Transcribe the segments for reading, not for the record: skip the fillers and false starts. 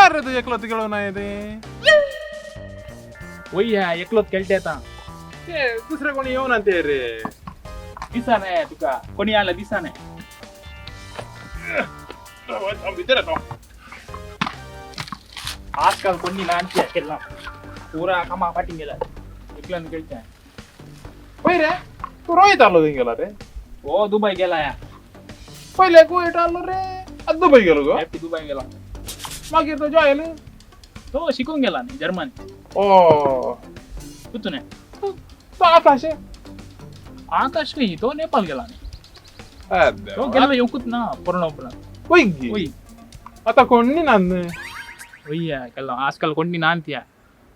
जाल्यार रे तूं एकलोच खेळून ना ते. वय एकलोच खेळटे आता. ते दुसरे कोणी येवना ते रे. दिसा नाही तुका कोणी आला दिसा नाही. भितर येतो. आजकाल कोणी ना केला पुरा कामा फाटी गेला एकल्यान खेळते. पळय रे तू रोहित आलो थंय गेला रे. हो दुबई गेला या. पयले कुवेट आलो रे, आतां दुबय गेलो गो. हॅपी दुबई गेला. मागीर तो जॉयल तो शिकून गेला नाही जर्मनी. ओ कुठून आहे तो आकाश आकाश काही तो नेपाळ गेला नाही. तो गेला येऊकच ना पूर्ण उपरांत. वय आता कोणी ना. वय केला आजकाल कोणी ना आणत्या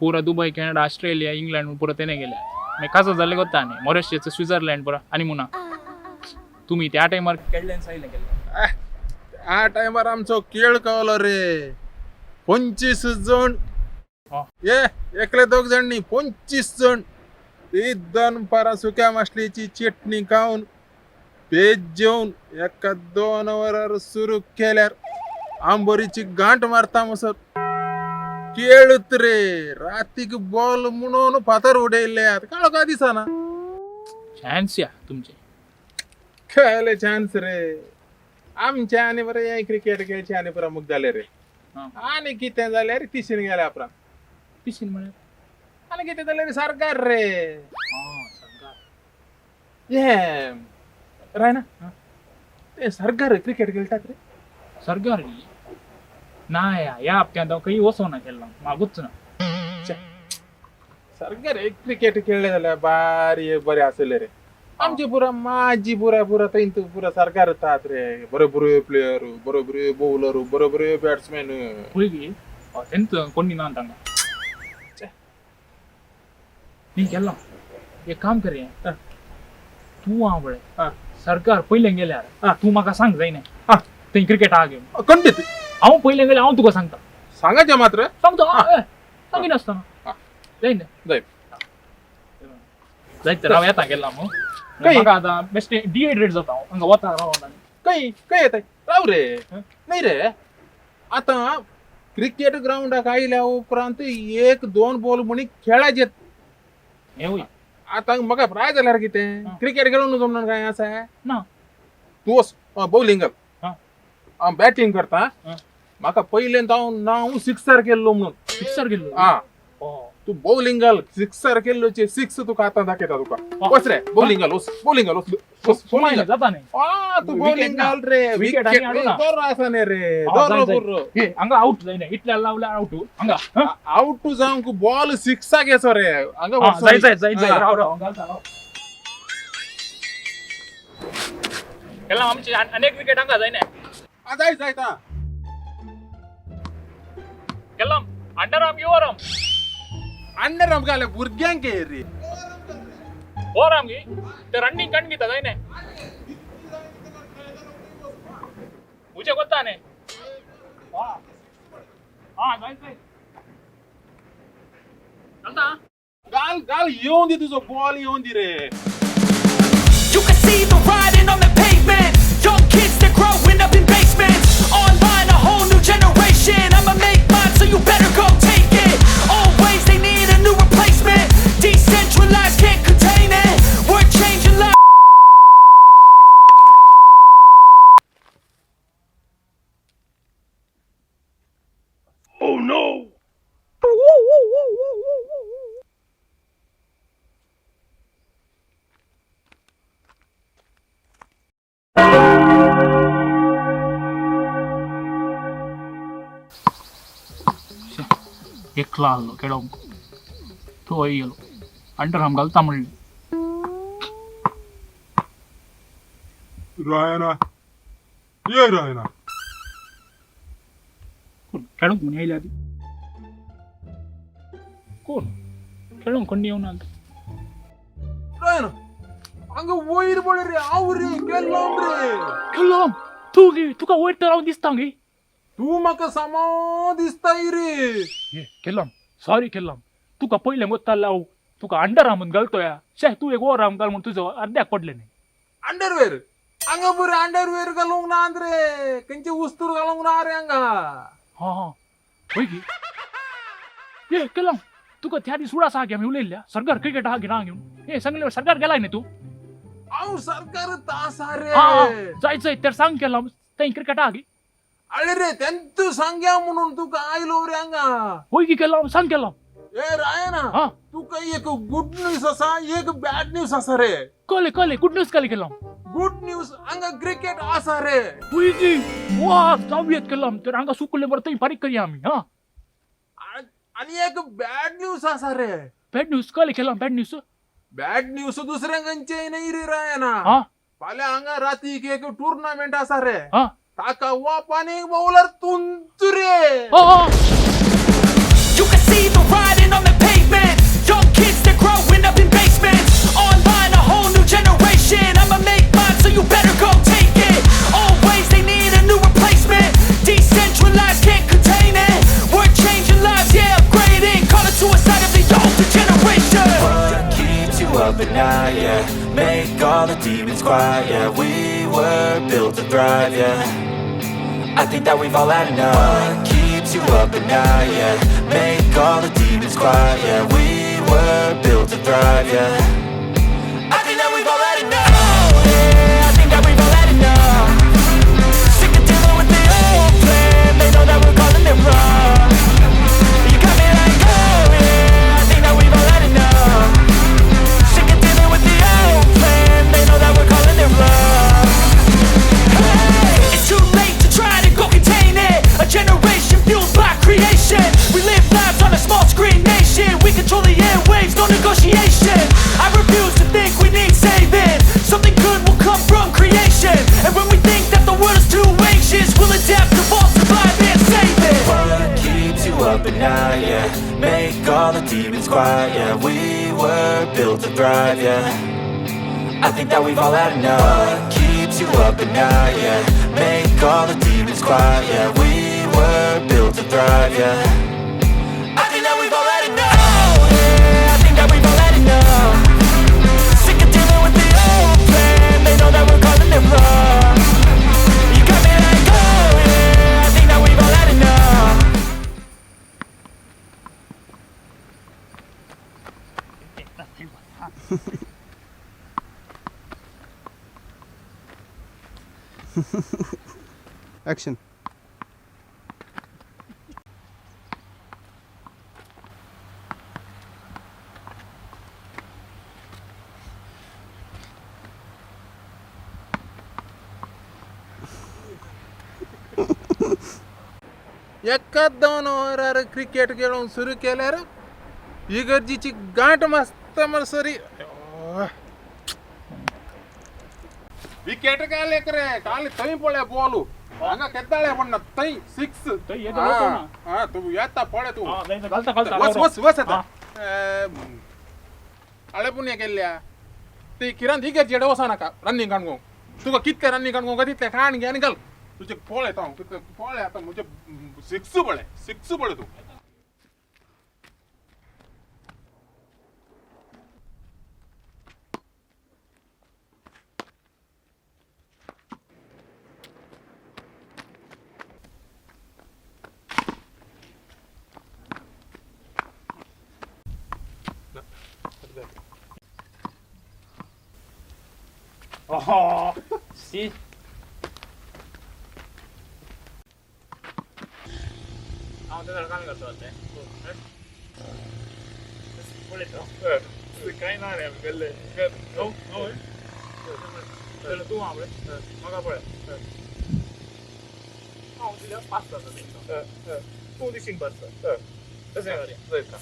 पुरा दुबई कॅनडा ऑस्ट्रेलिया इंग्लंड पुरा त्याने गेल्या. मग कसं झालं गोता नाही मॉरिशसचं स्वित्झर्लंड पुरा आणि मुना तुम्ही त्या टायमार खेळले साईला केलं. त्या टायमार आमचो खेळ कळलो रे 25 जण. ये एकले दोग जण न्ही 25 जण ती दनपारां सुक्या मासलेची चटणी खावन पेज जेवन एका 2 वरार सुरू केल्यार आंबोरीची गांठ मारता मसर खेळत रे. रातीक बॉल म्हणून फातर उडयल्ले काळो काय दिसना. चान्स या तुमचे. खेळले चान्स रे आमचे आनी बरे क्रिकेट खेळचे आनी प्रमुख जाले रे. आनी कितें जालें रे तिशीन गेले आपरां. तिशीन म्हळ्यार आनी कितें जालें रे सरकार रे. सरकार हे रायना ते सरकार क्रिकेट खेळटात रे. सरकार ना या या हप्त्यांत हांव खंय वचोना केल्लो मागूच ना. सरकार एक क्रिकेट खेळले जाल्यार बारी बरें आसले रे. आमचे पुरा माजी पुरा पुरा थंय पुरा सरकार येतात रे. बरे बरे प्लेयर, बरे बरे बॉलर, बरे बरे बॅट्समॅन. पळय तेंच कोणी ना तांकां न्ही केल्लो. एक काम करया तूं हांव पळय सरकार पयलें गेल्यार तूं म्हाका सांग जायना थंय क्रिकेट आहा घेवन. खंडीत हांव पयलें गेल्यार हांव तुका सांगता. सांगाचें मात्र सांगता सांगिनासतना जायना जाय जायत तर हांव येता गेला मग म्हाका आतां बेश्टें डिहायड्रेट जाता हांव हांगा वता रावना. खंय खंय येताय राव रे. न्ही रे आतां क्रिकेट ग्रावंडाक आयल्या उपरांत 1-2 बॉल म्हणी खेळाचे. हें वय आतां म्हाका प्राय जाल्यार कितें क्रिकेट खेळून जमना काय आसा ना. तूं वच बॉलिंगाक हांव बॅटींग करता. म्हाका पयलें हांव ना हांव सिक्सर केल्लो म्हणून. सिक्सर केल्लो आं तूं बॉलिंग घाल सिक्सर केल्लोचे सिक्स तुका आतां दाखयता तुका. वच रे बॉलिंग घाल वच बॉलिंग घाल वच बॉलिंग घाल जाता न्ही. तूं बॉलिंग घाल रे. विकेट बरो आसा न्ही रे बरो बरो हांगा आवट जायना इतल्या लावल्यार आवट हांगा आवट जावंक बॉल सिक्साक येचो रे हांगा. जाय जाय जाय जाय राव राव घालता राव. केला आमची अनेक विकेट हांगा जायना. जाय जायता केला under arm over arm. Under arm घाले भुरग्यांक रे. ओवर आर्म गे ते रनिंग कण घेता जायना उजे कोत्ता न्ही. हां जाय जाय चलता. घाल घाल येवन दी तुजो बॉल येवन दी रे. You can see the writing on the pavement. Young kids, they're growing up in basements. Online, a whole new generation. I'ma make mine, so you better go take it. Always, they need a new replacement. Decentralized, can't contain it. We're changing lives. Oh no! एकलो आहलो खेळोंक तो गेलो under arm घालता म्हणलें. रायना ये रायना कोण खेळोंक म्हण येयल्या ती कोण खेळोंक कोण येवन आलो. रायना हांगा वयर पळय रे हांव रे केल्लोम रे. खेळों तूं गे तुका वयर तर हांव दिसता गे. तूं म्हाका सामो दिसताय रे. ये केल्लम सॉरी केल्लम तुका पयलें गोत्तालो हांव तुका अंडर आर्मून घालतो या शे तूं एक ओवर आर्म घाल म्हूण तुजो अर्द्याक पडलें न्ही. अंडरवेर हांगा बरें अंडरवेर घालूंक ना रे खंयचे उस्तूर घालूंक ना रे हांगा. हां हां होय की ये केलं तुका त्या दीस उडास आहा की आमी उलयल्ल्या सरकार क्रिकेट आहा घेना घेऊन हे सांगले सरकार गेलाय न्ही तूं. हांव सरकार आसा रे. हा जाय जाय तर सांग केला थंय क्रिकेट आहा की. अरे रे तेंतू सांग्या म्हणून तुका आयलो रे हांगा. होय की केला सांग केला. ए रायना, हा. तुका एक गुड न्यूज आसा एक बॅड न्यूज आसा रे. कळले कळले, गुड न्यूज कळले केला. गुड न्यूज हांगा क्रिकेट आसा रे. होय की वा जावयेत केला तर हांगा सुकले बरं थंय फारीक करया आमी. हा आणि एक बॅड न्यूज आसा रे. बॅड न्यूज कळले केला बॅड न्यूज. बॅड न्यूज दुसऱ्या खंयचे नाही रे रायना. हा फाल्यां हांगा रातीक एक टुर्नामेंट आसा रे. हा ताका वप आनी बॉलर तुंच रे. हो हो. You can see the writing on the pavement. Young kids, they're growing up in basements. Online, a whole new generation. I'ma make mine, so you better go take it. Always, they need a new replacement. Decentralized, can't contain it. We're changing lives, yeah, upgrading. Call it suicide of the older generation. What keeps you up at night, yeah? Make all the demons quiet, yeah. We were built to thrive, yeah. I think that we've all had enough. What keeps you up at night, yeah? Make all the demons quiet, yeah. We were built to thrive, yeah. I think that we've all had enough. Yeah, I think that we've all had enough. Sick of dealing with the old plan. They know that we're calling it wrong. You got me like, oh yeah, I think that we've all had enough. Sick of dealing with the old plan. They know that we're calling it wrong. Hey, it's too late to try to go contain it. A generation fueled by creation. We live lives on a small screen nation. We control the airwaves, no negotiation. I refuse to think we need saving. Something good will come from creation. And when we think that the world is too anxious, we'll adapt, evolve, survive, and save it. What keeps you up at night, yeah? Make all the demons quiet, yeah. We were built to thrive, yeah. I think that we've all had enough. What keeps you up at night, yeah? Make all the demons quiet, yeah. We were built to thrive, yeah. I think that we've all had enough. Yeah, I think that we've all had enough. Sick of dealing with the old plan. They know that we're calling it wrong. You got me like, oh yeah, I think that we've all had enough. Action. एकाच दोन ओवरार cricket खेळूंक सुरू केल्यार इगर्जीची गांठ मस्त मसरी wicket घाले रे. काल थंय पळय बॉल हांगा केद्दाळे पडना थंय सिक्स. थंय येता वचो ना. हा तूं येता पळय तूं. हा, घालता घालता. वच वच वच आता आळे पुण्य केल्ल्या ती किरान इगर्जेडे वचो नाका रनिंग काडूंक. तुका कितले रनिंग काडूंक तितले काण घे आनी घाल. तुजे पळयता हांव कितले पळय आतां म्हजे सिक्स पळय सिक्स पळय तूं. सी हांव तें काम करता तें पळयता कांय ना रे आमी गेल्ले. तूं हांव पळय म्हाका पळय हांव तुज्या पास जाता तूं दिशीन पास तशें करया.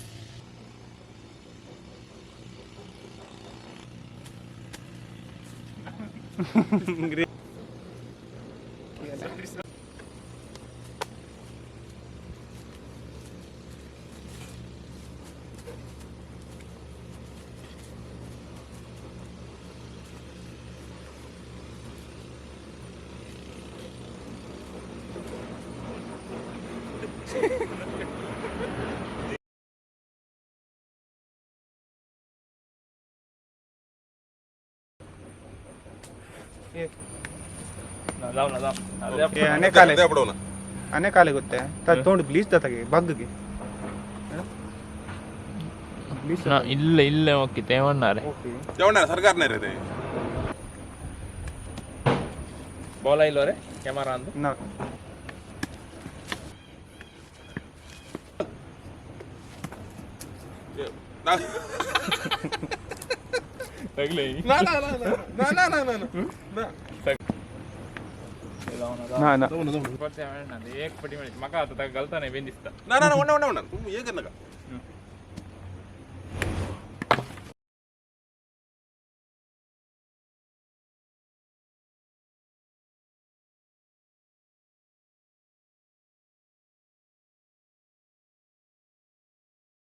ओके, आणि काले पडवला. अनेक काले ಗೊತ್ತೆ तोंड ब्लीच जाता बग्ग गे. ब्लीच. ना ಇಲ್ಲ ಇಲ್ಲ, ಓಕೆ, ತೇವಣ್ಣಾರೆ. ಓಕೆ. तेवणार सरकार नाही रे ते. ಬೋಲ ಇಲ್ಲವರೆ ಕ್ಯಾಮರಾ ಅಂದು. ना. ना ना ना ना ना ना ना ना. ना ना. एक पटी मेळची म्हाका आतां ताका घालता नाही बेन दिसता. ना ना ना, वणा वणा वणा, तुम्ही हे कर नका.